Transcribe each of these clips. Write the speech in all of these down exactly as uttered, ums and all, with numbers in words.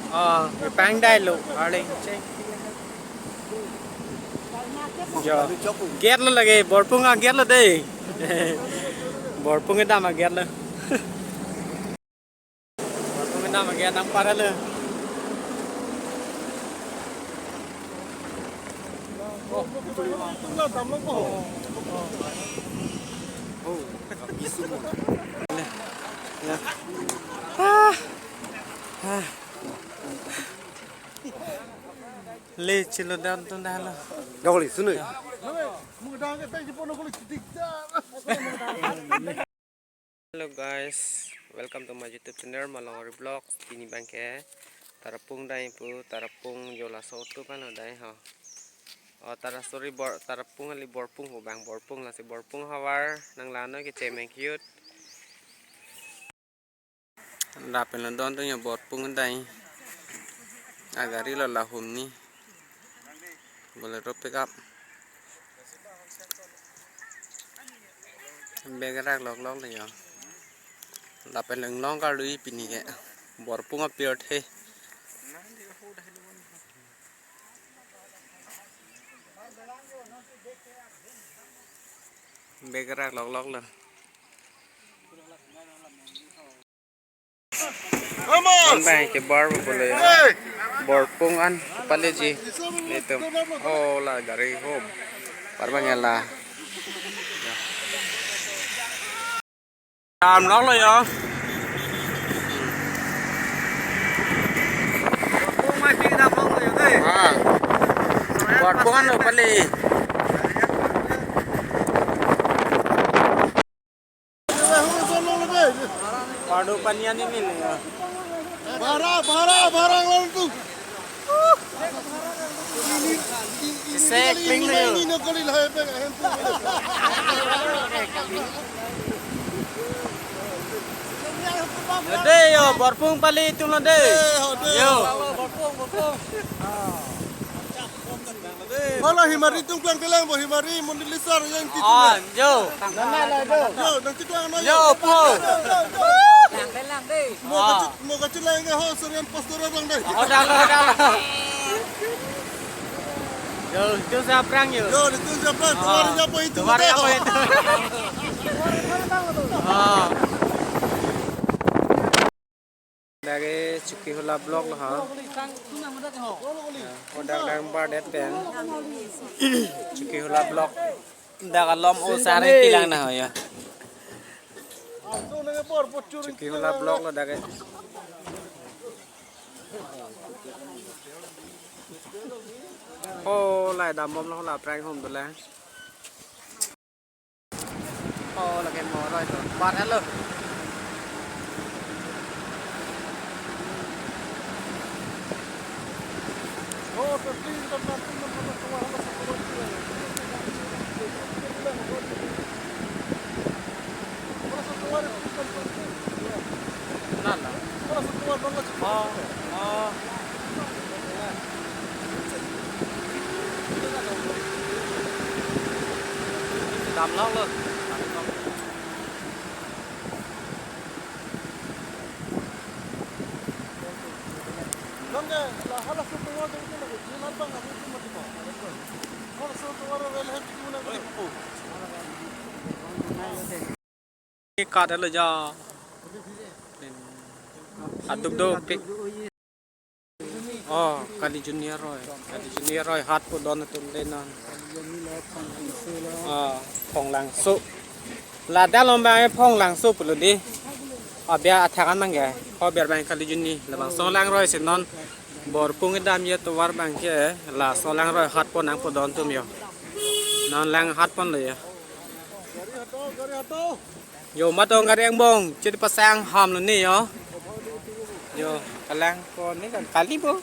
Oh, pangdai lo, arling. Check. Jo. Gate lo lagi, Borpung a-gate lo dei. Borpung kedam a-gate lo. Borpung kedam a-gate nangpar lo. Oh. Ah. Ah. Le chilo dam tun dah lo. Dong li, sunu. Hello guys, welcome to my YouTube channel Malongri Vlogs. Pini abang ke Tarapung dai pu, Tarapung jo laso tu kan lo dai ho. Oh, Tara, sorry, Bor, Tarapung kali, Borpung ho abang, Borpung, lasi Borpung havar nang lano ke chemeng cute. Lapen lo don tu yo Borpung dai. Agari lo lahum ni. Bolero pickup. Bag rak lok lok le yo. Lapen lo inglong karlu pini ke. Borpung appeared he. Bag rak lok lok lo. Vamos! Bang ke bar boleh. Hey! Borpung an paleji. Itu. Oh, la gari home. Par bang la. Dam lok lo yo. Borpung an lo pale. Padu panian ini nih ya. Bara, bara, bara lalu tu. Sek ping nih. Ini nak kali lah, eh, peng, eh, peng. Dei yo, Borpung pale itum lo dei. Eh, ho, dei. Yo. Borpung, Borpung. Hala himari tum klang kelang bo, himari mondoli sar yang ti. Ah, jo. Yo, nang ti klang na yo. Yo, po. Lang lang dei. Mo kachi, mo kachi lang ho, sorian pastor lang dei. Oh, dang, dang. Yo, itu siapa yo? Yo, itu siapa? Tuwar siapa itu? Tuwar siapa itu? Ah. Dak ke Chokihola block lo ha. Ya, kodak dang bar det pen. Chokihola block. Dak alom o sare kilang na ho ya. Chokihola block lo dak ke. Oh, lai dam bom lo la prank home dolang. Oh, lake mo roi to. Bar helo. Na, na. Oh, oh. Dam lok lo. Kat helo ja. Aduk dopik. Oh, Kali Junior roi. Kali Junior roi hat pu don atum le non. Oh, Phonglangso. Ladak along abang Phonglangso pulo dei. Abia athak an abang ke. Ho biar abang Kali Junior. Labangso lang roi si non. Borpung kedam ya tovar abang ke. Laso lang roi hat pu nangpu don atum yo. Non lang hat pon lo ya. Yo, matong gari angbong, chiri pasang ham lo ni yo. Yo, kalang ko ni kan kali bo.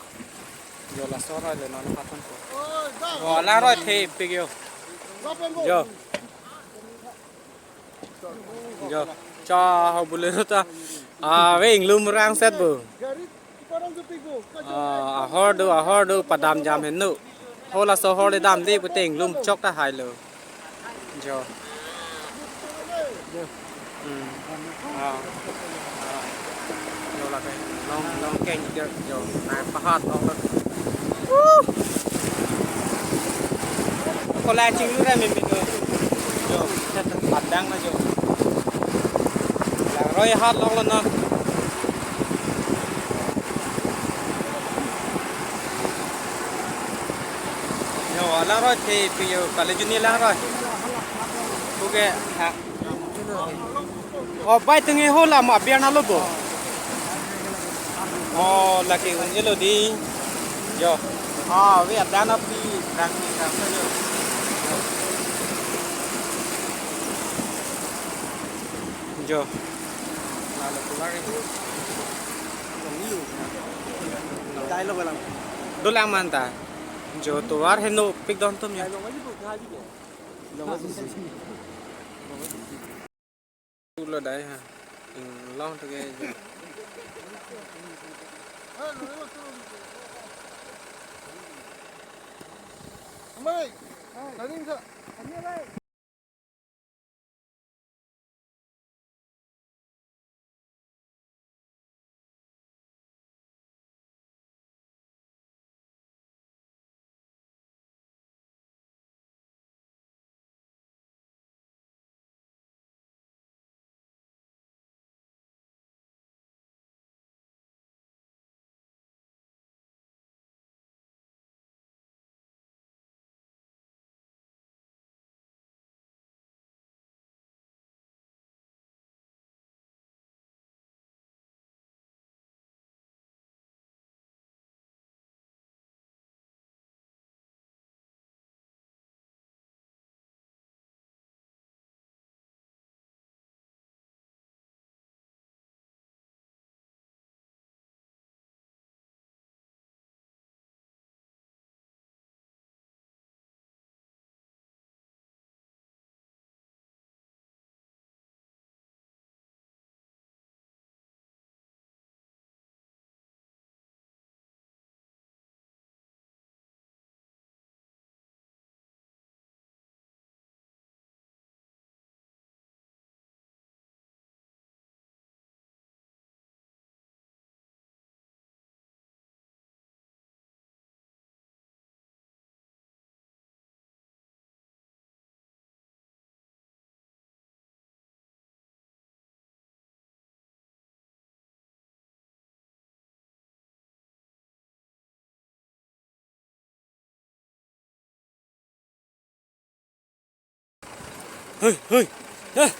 Yo, laso roi le non patun ko. Yo, lang roi thepik yo. Yo. Yo, cha ho Bolero ta. Ah, ve inglum rang set bo. Ah, ahor do, ahor do, padam jam henlo. Ho laso ahor le damde pute inglum chok ta hai lo. Jo. Hmm. Ah. Ah. Jo la kai. Long, long keng jo, jo, nangpahat long. Woo! Kolai chinglu ra mimi do. Jo, padang na jo. Langroi hat longlo non. Jo, langroi the, pi jo, kali juni langroi. Oke, ha. Oh, bai tenge ho la ma biar na lo bo. Oh, lake un-elo di. Jo. Ah, we ada na pi rang ni rang sa jo. Jo. Lalu keluar itu. Dai lo balang. Dolang manta. Jo tovar heno pik don tum ya. Dai lo lagi bu, kali ya. Lo lagi bu. Lo lagi bu. Pulo dai ha. Inglong toke jo. Amai, tadi sa. Hei, hei. Hei.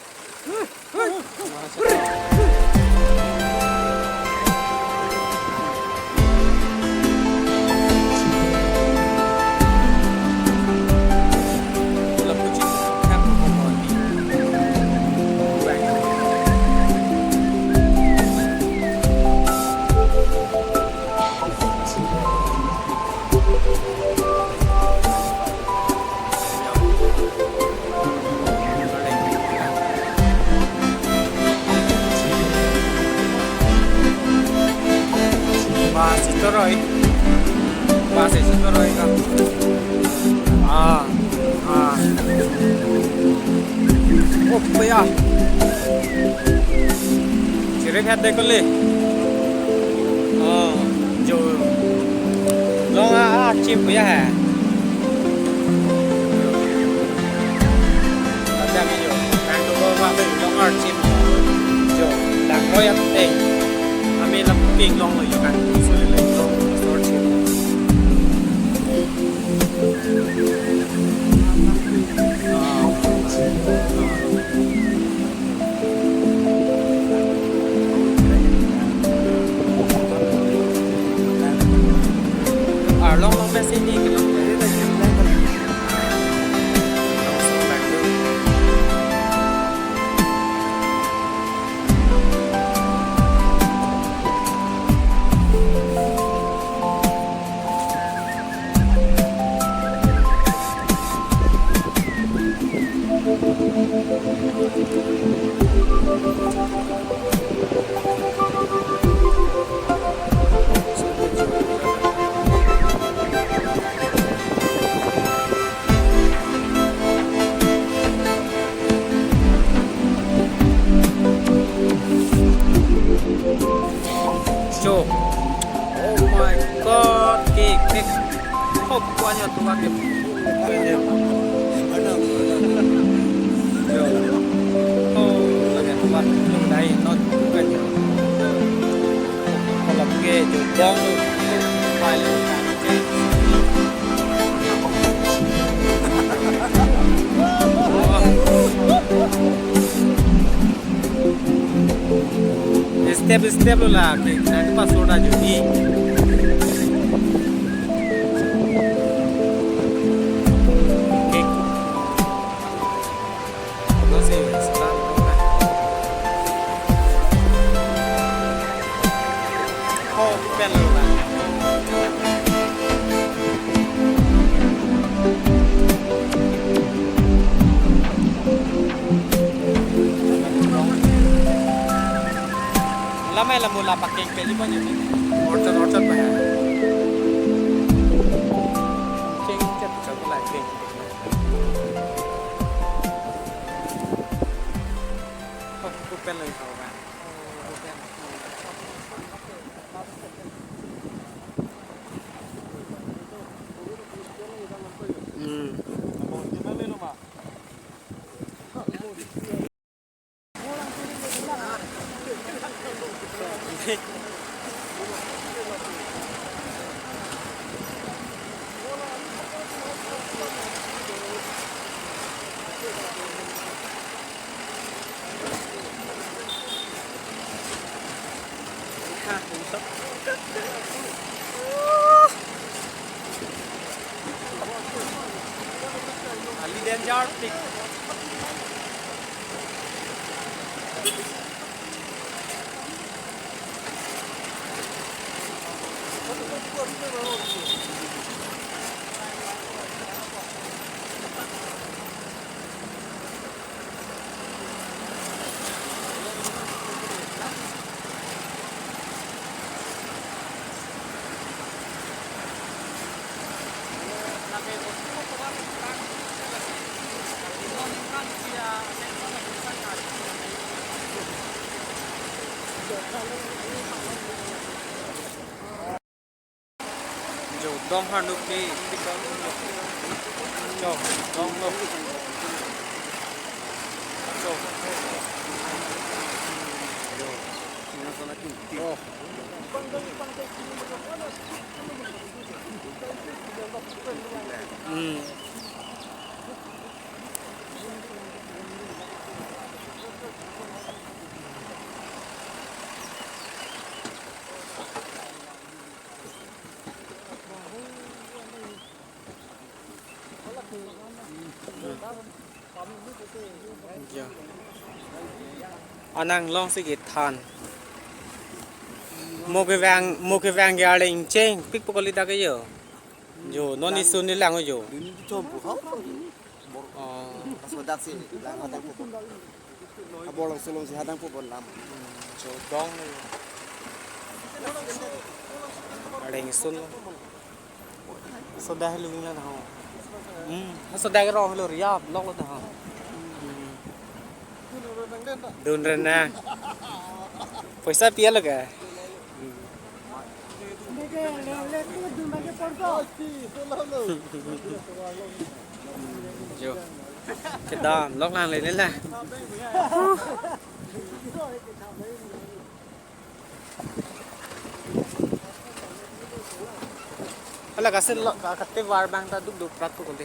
Bus isi toroi. Bus isi toroi ka. Ah, ah. Oh, paya. Sirip hat de kali. Oh, jo. Long a, a, chim paya hai. Ada mi jo. Nang tu ko ma pe long a chim. Jo. Langroi ate. Ami lam king long lo jo kan. Suli le long sor chim. Arlong long besi ni kelong. My God, cake, cake. Oh, kuanya tua ke. Yo. Oh, kuanya tua. Yung dai, not kuanya. Kalau ke, jodong. Balik. Step step lo la ke, na ke pastor ta jodi. Ke. No se, sekarang. Oh, pen lo la. Lamai lamu la paking peli pa ni. Orchard, orchard pa ya. King chat chat la king. Oh, open lagi kau kan. Hmm. Ali danger peak. Jodong hanuk ni, jodong lo. Jo. Jo. Oh. Hmm. Jo. Anang long si kethan. Mo kevang, mo kevang ke arleng cheng, pik pokoli ta ke jo. Jo, non isun ni lang jo. Dun di chom pu hau. Bor. Oh. Kasodak si lang hadang pu. Abor lang sulung si hadang pu bon lam. Hmm, jodong. Arleng sun. Soda helo lang ho. Hmm, soda ke rong helo riap lok lo ta ho. Hmm. Dun ren na. Poisa pia lo ke? Hmm. Jo. Kedam lok lang le le la. Hala kasil lo, ka kate war bang ta duk duk prat ko kali.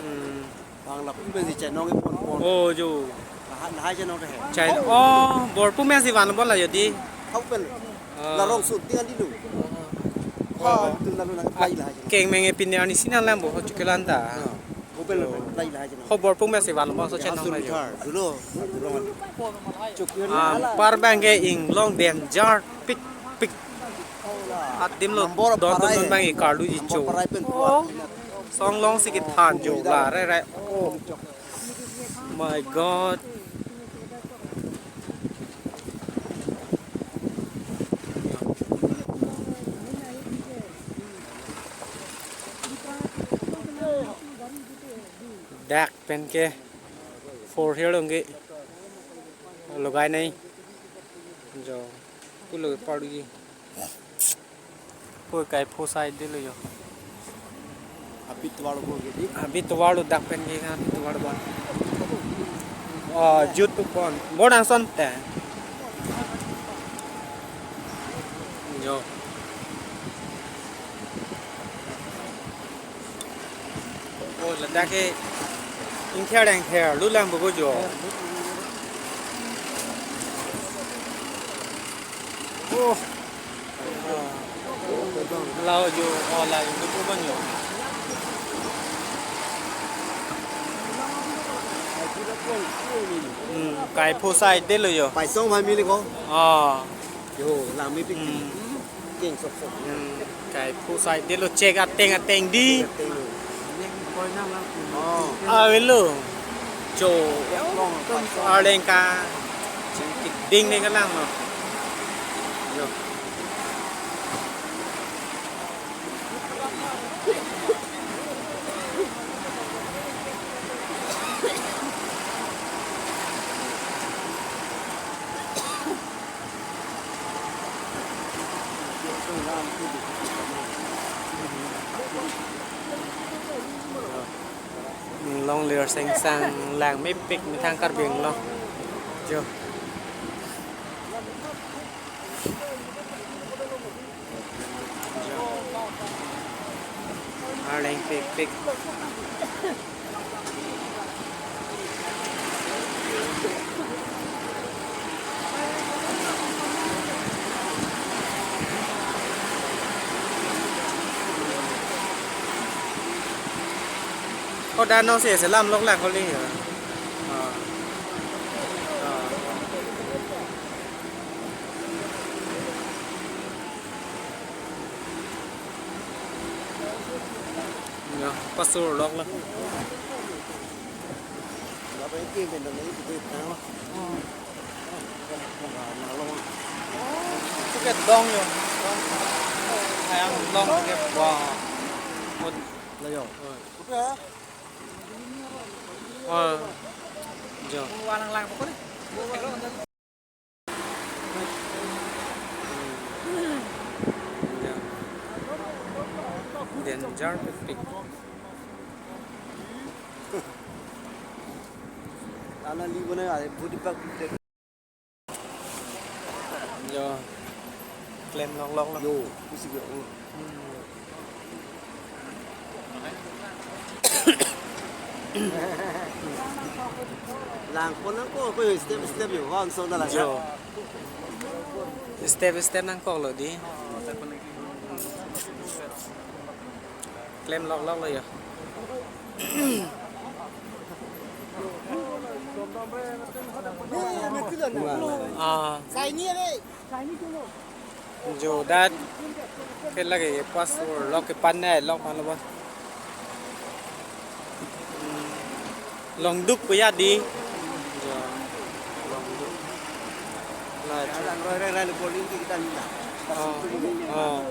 Hmm. Bang lapu pensi chenong ipon pon. Oh, jo. Lahai, lahai chenong ke he. Chai, oh, bor pu pensi van bola jodi. Hau pen. Ah. La rong sut dengan dulu. Oh. Ha, betul lalu nang apply lahai chenong. Keng menge pini ani sinan lam bo, ho chukelan ta. Ah. Ho bor pu pensi van bangso chenong na jo. Dulu. Ah, par bang ke inglong danger pik pik. Adim lo don don bang ke karlu ji cho. Oh. Song long si kethan jo la re re. Oh. My God. Dak pen ke four wheeler along ke logai nai. Jo, pulo parji. Koi kai phu side delo jo. Abi tovar lo ke di. Abi tovar lo dak pen ke abi tovar bon. Oh, jut tu bon. Bon angson te. Jo. Oh, ladak ke ingkher ingkher lo lang bo jo. Oh. Lao jo, oh, la jo, tu bon jo. Hmm, kai phu side delo jo. Paisong bhai mili ko. Oh. Jo, lang mepik. Hmm. Keng sok sok. Hmm, kai phu side delo, chek ateng ateng di. Ateng lo. Oh. Avelo. Jo. Arleng ka. Ding ne kalang lo. Jo. Longlir sengsang lang mepik methang Karbi Anglong. Jo. Arleng pikpik. Ko dano se selam lok lang kali ya. Ah. Ah. Ya, pasur lok lang. Ticket dong yo. Dong. Ayang dong ticket. Wah. Mut. Lah yo. Oh. Oh. Jo. Walang lang pokoknya. Danger pikpik. Ala li bona ade budi pak. Jo. Klem lok lok lok. Yo, isi yo. Hmm. Lang pon nangkok ko step step yo, hon so dala. Jo. Step step nangkok lo di. Klem lok lok lo yo. Ah. Jo dat ke lagi pasur lok ke pan ne lok pan lo ba. Longduk ko ya di. Jo. Longduk. Lah. Lang roi roi roi bowling kita ni lah. Oh. Oh.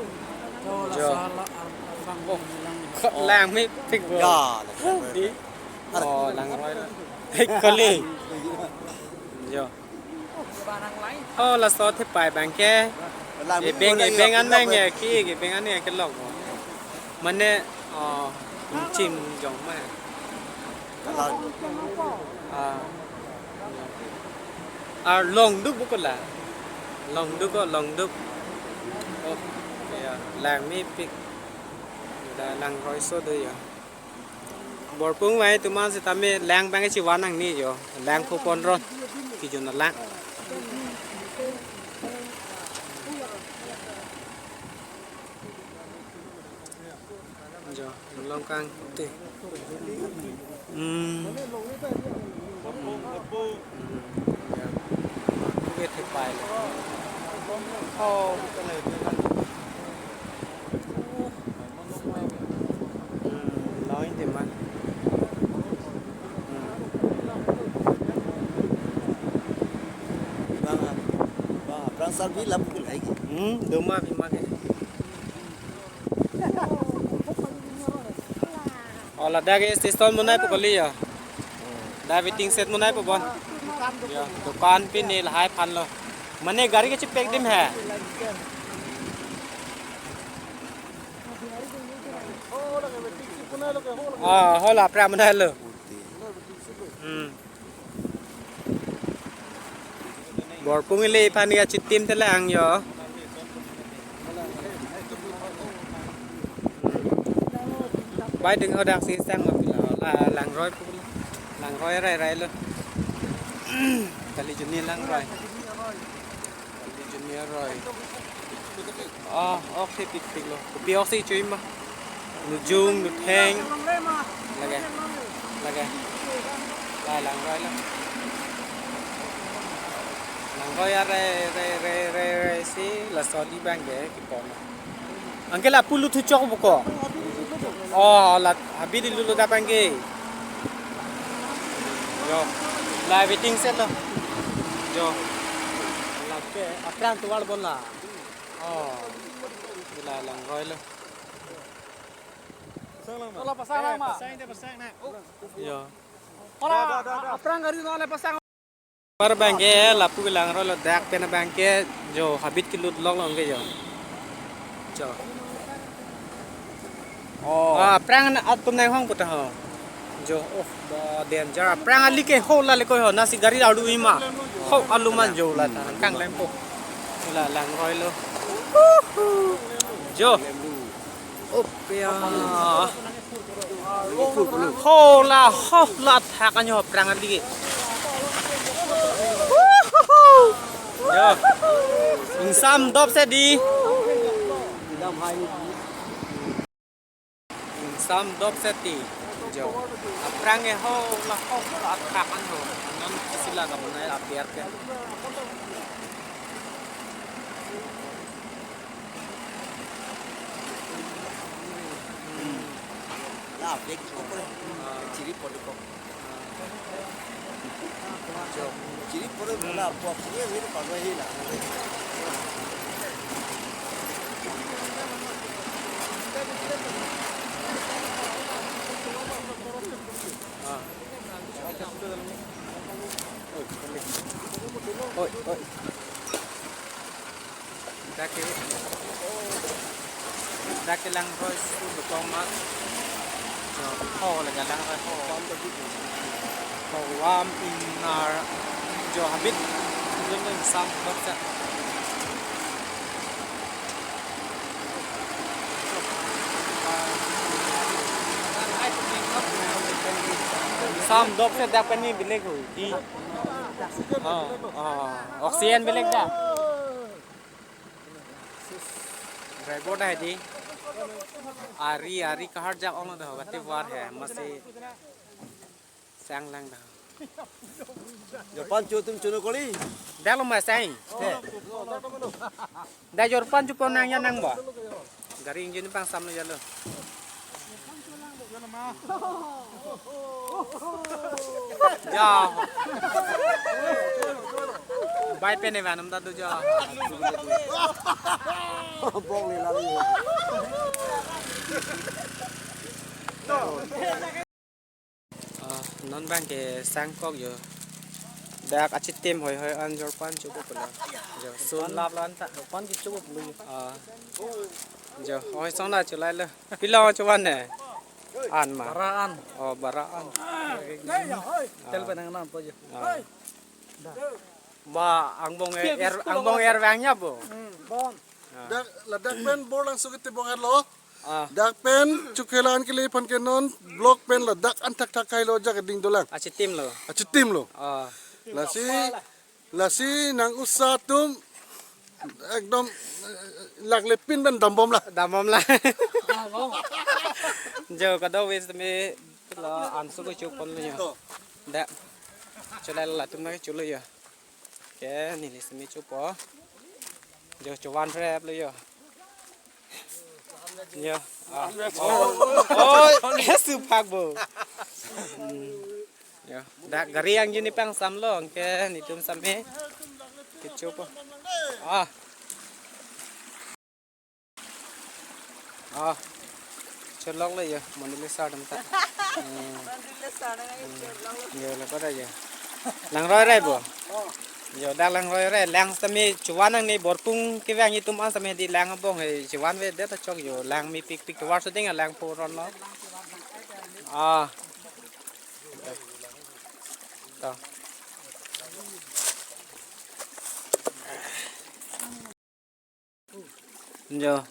Jo. Oh. Ko lang mepik bo. Ya. Di. Oh, lang roi roi. Hei, kali. Jo. Oh, laso thepai abang ke. Ebeng, ebeng anang ya ki, ebeng anang ya kelok. Mane, oh, chim jong ma. Ah. Ah, Longduk bo ko la. Longduk ko, Longduk. Oh, ya, lang mepik. Da lang roi so do ya. Borpung vai tuman setame lang abang chivan nangne jo. Lang phu pon ron. Kejun lang. Jo, long kangte. Hmm. Hmm. Ya. Oke, thepai lo. Oh, Hmm, law-in demand. Hmm. Bang, bang, bang, sarvi lap kul hai ki? Hmm, doma bima ke. Oh, ladak ke station monai po kali ya. Da waiting shed monai po bon. Ya, dukan pine lahai aphan lo. Mane gari kechepek adim he. Oh, hola, aphrang manai lo. Hmm. Borpung ili aphan ke achitim te lang jo. Bai ding hodak si sang ma pila. La, langroi pu. Langroi rai rai lo. Kali juni langroi. Kali juni aroi. Oh, ok, thepik thik lo. Kopi ok si chui ma. Nujung, nutheng. Lake. Lake. La, langroi lo. Langroi a rai, rai, rai, rai, rai si laso di abang ke kipon. Anke lapu luthu chok buko. Oh, la habit luthu dap anke. Jo. La waiting shed lo. Jo. Lake aphrang tovar bon la. Oh. La langroi lo. Hola, pasang lang ma. Jo. Hola, aphrang gari non le pasang. Par abang ke lapu ke langroi lo, dak pen abang ke jo habit kelut lok lo ke jo. Jo. Oh. Ah, aphrang atum nang hong puta ho. Jo, oh, ba danger. Aphrang ali ke ho la le ko ho, nasi gari alu ima. Ho alu man jo la ta kang lempo. La langroi lo. Jo. Op ya. Hola, hola, thak anyo aphrang ali ke. Jo. Ingsam dop si di. Ingsam dop si di. Jo. Aphrang ke hola, hola, thak anyo. Non sila ka manai apiar ke. La, bag ko pore. Chiri pore ko. Jo. Chiri pore la, pok ni ni pa hi la. Ah. Oi, oi. Dak ke, dak ke langroi su beton mat. Jo, ho le ke langroi ho. Ho warm in ar. Jo habit. Dun dun sam bak sa. Sam dop si dak pen ni bilek ho. Di. Oh, oh. Oxygen bilek da. Driver da di. Ari, ari kahar jak ong lo da ho, gati war he, masi sang lang da. Jorpan cho tum chuno koli. Dak lo ma sang. He. Dak jorpan chupon nang ya nang ba. Gari engine pang sam lo ya lo. Ja. Bai pen evan um ta do ja. Bong ni lali. Ah, non abang ke sangkok jo. Dak achitim hoi hoi an jorpan chupo pulo. Jo, sun lap lan ta. Jorpan kecho pulo jo. Ah. Jo, oi song la chulai lo. Pilo chuvan ne? An ma. Bara an. Oh, bara an. Tel penang nam po jo. Ah. Ba, angbong er, angbong er vangnya bo. Hmm, bon. Ah. Dak, ladak pen bor langso kete bong er lo. Ah. Dak pen chukhelan kele aphan ke non block pen ladak an thakthak kai lo, jak ding dolang. Achitim lo. Achitim lo. Ah. Lasi, lasi nang usa atum ekdom, eh, lak lepin pen dambom la. Dambom la. Jo kado wis temi la ansu ko chupon lo jo. To. Dak. Chulai latum na chulo jo. Ke neli simi chupo. Jo chuvan rep lo jo. Jo. Ah. Oh, oh, ke supak bo. Hmm. Jo. Dak gari angjini pang sam lo, ke netum sami. Kechupo. Ah. Ah. Cholok lo jo, mondoli sar dam ta. Hmm. Mondoli sar dam ta, cholok lo. Jo, lo pada jo. Langroi rai bo. Oh. Jo, dak langroi rai, lang sami chuvan nang ni borpung kevang itum an sami di lang abong he chuvan ve det ta chok jo, lang mepik pik tovar shooting lang po ron lo. Ah. Ta. Jo,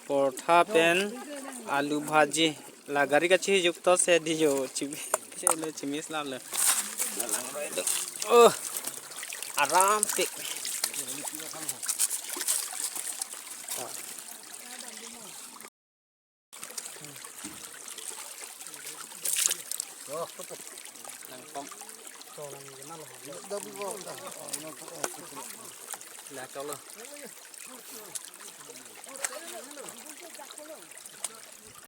portha pen alu bhaji. La gari kachi jukto se di jo, chimi, chelo chimi slam lo. Oh, aram pik. Langkong. La cholo.